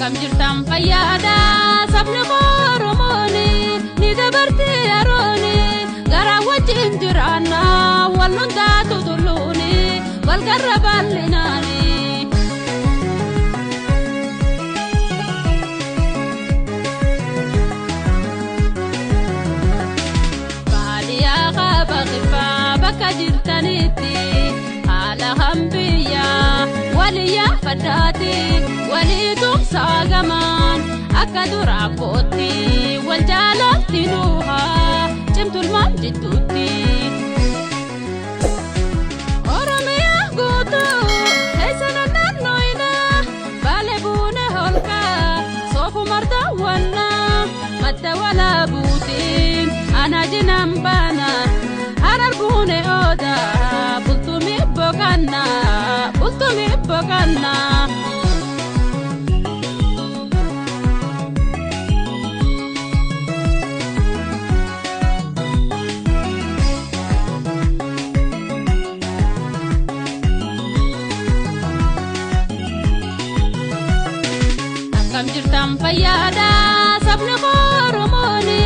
Akkam jirtan fayyaadha sabni Oromooni ni dabarti yerooni garaa wajjin jiraanna wal hundaatu tulluuni wal garra bal'inaani. Baadiyyaa qaba kibbaa bakka jirtanitti haala hambiyyaa waliyyaa faddaati walii tumsaa gamaan akka duraa kootti wal jaalatti nuuhaa cimtulmaan jidduutti. Oromiyaa guutuu keessa naannooyina baale buune holqaa soofu mardaawwannaa madda walaabuutiin ana jinaan baana harar buune oodaa bultumii boqannaa bultumii boqannaa. Akkam jirtan fayyaadha sabni Oromooni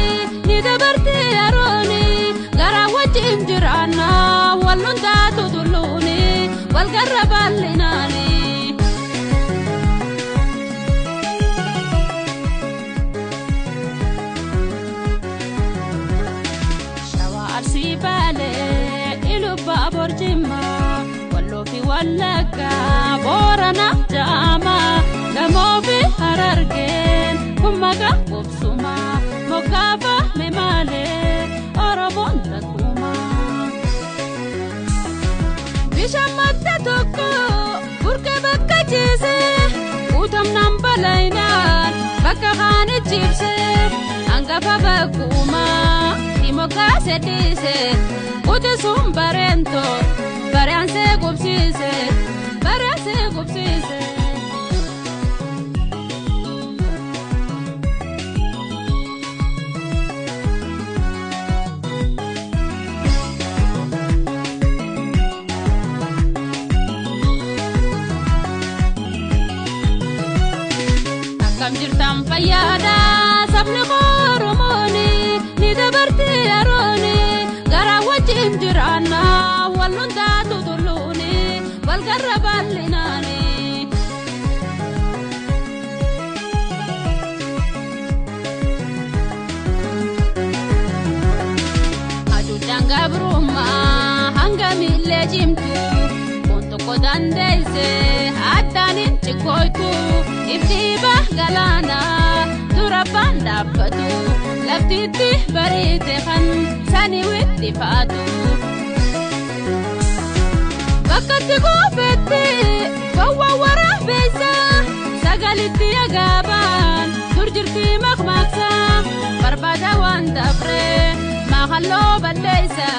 ni dabarti yerooni garaa wajjin jiraanna wal hundaatu tulluuni wal garra bal'inaani. Shawaa Arsii Baalee Ilubba Aboorjimmaa Walloo fi Wallaggaa Booranaa Jaamaa Gamoo fi Harargeen kun maqaa qubsumaa moggaafame malee Oromoon takkumaa. Bishaan madda tokko burqee bakka ciise guutamnaan balaynaan bakka kaan ciibse hangafa bakkuumaa dimokiraasii dhiise quxisuun bareentoo baraansee qubsiise baraansee qubsiise. Akkam jirtan fayyaadha sabni Oromooni ni dabarti yerooni garaa wajjin jiraanna wal hundaatu tulluuni wal garra bal'inaani. Aduudhaan gabrummaa hanga miillee cimtu kun tokko dandeesse addaan hin cikkooytu ibdiiba galaanaa dura abbaan dhaabbatu laftitti bariite kan sanii wittifaatu. Bakkatti kuufetti gowwaa waraabeessa sagalitti agaabaan dur jirti maqmaaqsa barbaada waan dabree maahalloo balleessa.